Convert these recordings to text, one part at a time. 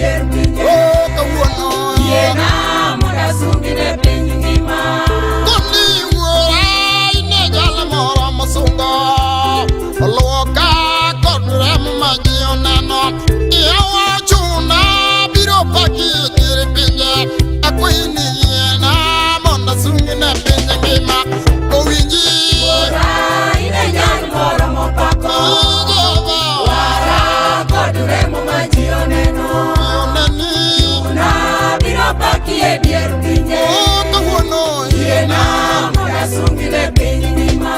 dier pinje. O kawuono. Yiena mondo asungi ne piny ngima. Koni wuora ine jal moro mosungo Oluoka kod remo ma ji oneno Yawa chuna biro paki e dier pinje Akwayi ni yiena mondo asungi ne piny ngima Owinji Wuora ine jal moro mopako. Jehova Wara kod remo ma ji oneno. Oneni Chuna biro paki e dier pinje. O kawuono Yiena mondo asungi ne piny ngima.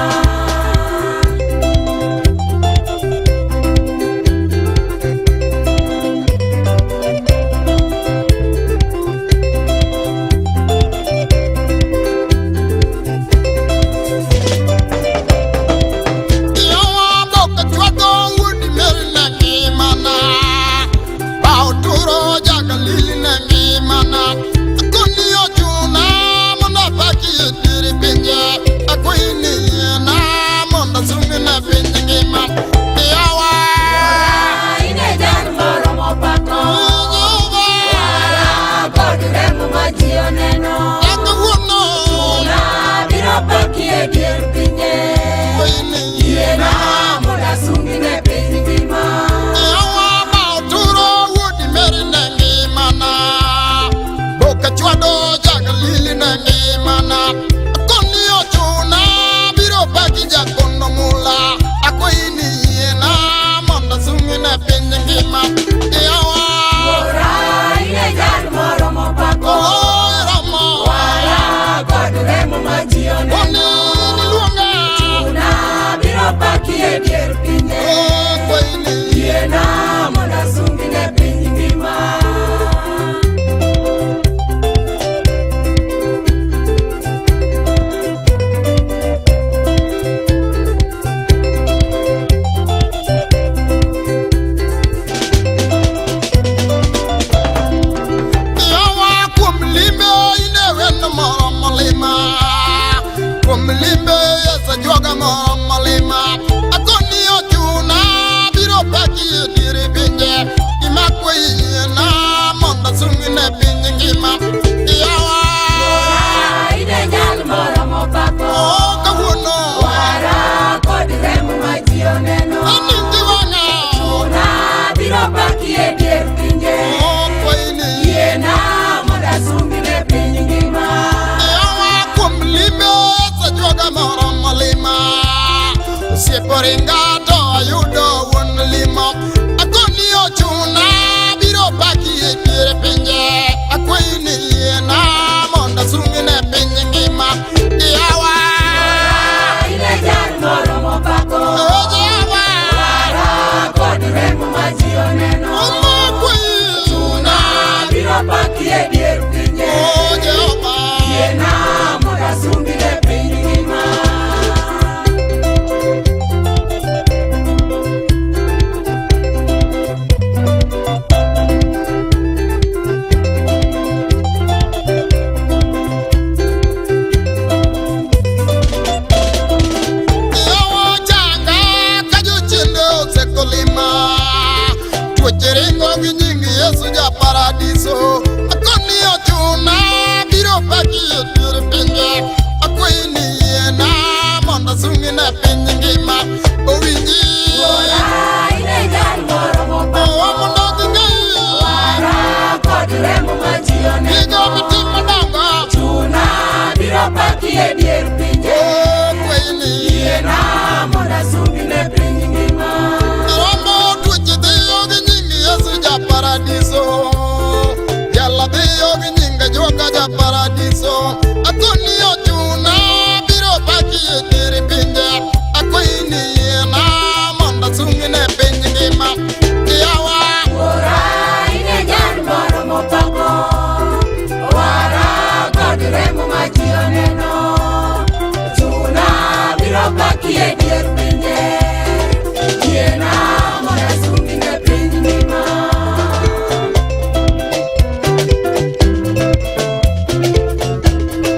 Yawa boka chwado wuod Mary ne ngimana Bao turo jagalili ne ngimana Akoni ochuna mondo apaki e dier pinje Akwayi ni yiena mondo asungi ne piny ngima Yawa Ine jal moro mopako. Jehova Wara kod remo ma ji oneno. Kawuono Chuna biro paki e dier pinje. Akwayi ni Yiena mondo asungi ne piny ngima. Yawa bao turo wuod Mary ne ngimana Boka chwado jagalili ne ngimana Akoni ochuna biro paki jakono mula Akwayi ni yiena mondo asungi ne piny ngima Yawa Wuora ine jal moro mopako. Oh, Rama Wara kod remo ma ji Oni oneno. niluonga Chuna biro paki e dier pinje. Oh, akwayi ni Yiena mondo asungi ne piny ngima. Yawa kuom limbe ine wendo moro molima Kuom limbe Yesu ajuoga moro molima Akoni ochuna biro paki e dier pinje Imakwe yiena mondo asungi ne piny ngima Yawa Wuora ine jal moro mopako. O kawuono Wara kod remo ma ji oneno. Aningi wang'a Chuna biro paki e dier pinje. Akwayi ni Yiena mondo asungi ne piny ngima. Yawa kuom limbe Yesu ajuoga moro molima Osiepo ringa to ayudo wuon limo Akoni ochuna biro paki e dier pinje Akwayi ni yiena mondo asungi ne piny ngima Yawa Wuora ine jal moro mopako. Oh, Jehova Wara kod remo ma ji oneno. Akwayi Chuna biro paki e dier pinje. Oh, Jehova Yiena mondo asungi ne piny ngima. Yawa changa ka jochiende oseko lima Tuoche ringo gi nying Yesu ja paradiso Akoni ochuna biro paki e dier pinje Akwayi ni yiena mondo asungi ne piny ngima Owinji Wuora ine jal moro mopako. Owa mondo ging'e Wara kod remo ma ji Gigo oneno. mitimo dongo Chuna biro paki e dier pinje. Akwayi ni Yiena mondo asungi ne piny ngima. Rombo tuoche dhiyo gi nying Yesu ja paradiso Jala dhiyo gi nying ajuoga ja paradiso Akoni ochuna biro paki e dier pinje Akwayi ni yiena mondo asungi ne piny ngima Yawa Wuora ine jal moro mopako. Wara kod remo ma ji oneno. Chuna biro paki e dier pinje. Yiena mondo asungi ne piny ngima.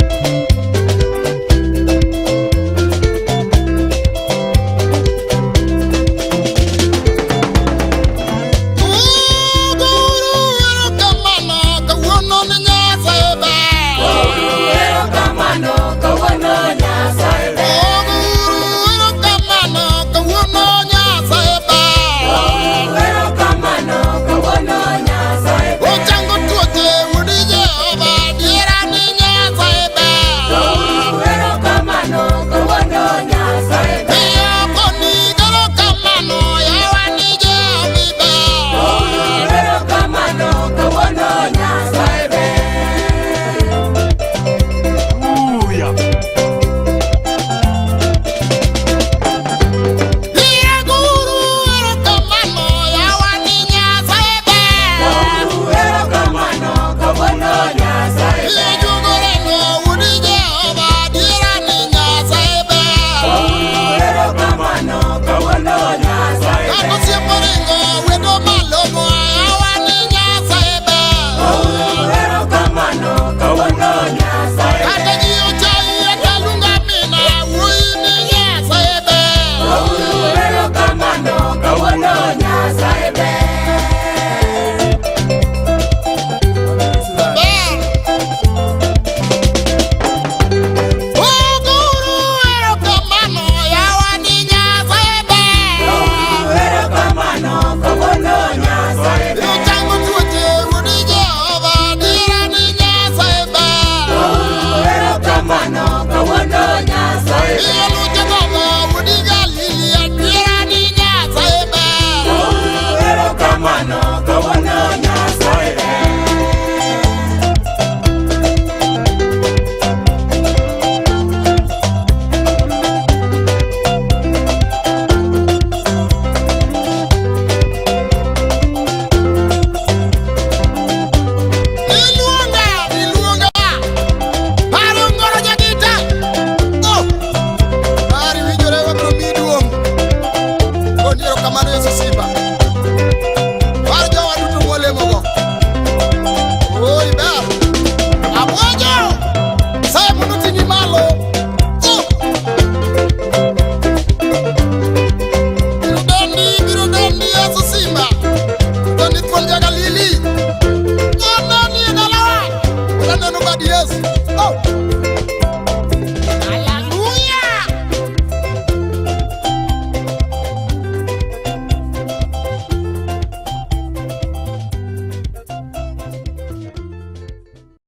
Yawa Osiepo ringo wedo malong'o awa ni Nyasaye ber. Erokamano kawuono Nyasaye Kata ber. ji ochayi atalunga mina wuoyi ni Nyasaye ber. Erokamano kawuono Nyasaye ber. Ber. Oguru erokamano yawa ni Nyasaye ber. Erokamano kawuono Nyasaye ber. Ochango tuoche wuod Jehova dira ni Nyasaye ber. Erokamano kawuono Nyasaye ber. Ilucho gogo wuod Galili adiera ni Nyasaye ber. Erokamano kawuono Nyasaye ber. Iluonga, iluonga. Paro ngoro jagita. Oh. Pari winjore wabiro miyi duong'. Goni erokamano Yesu Simba.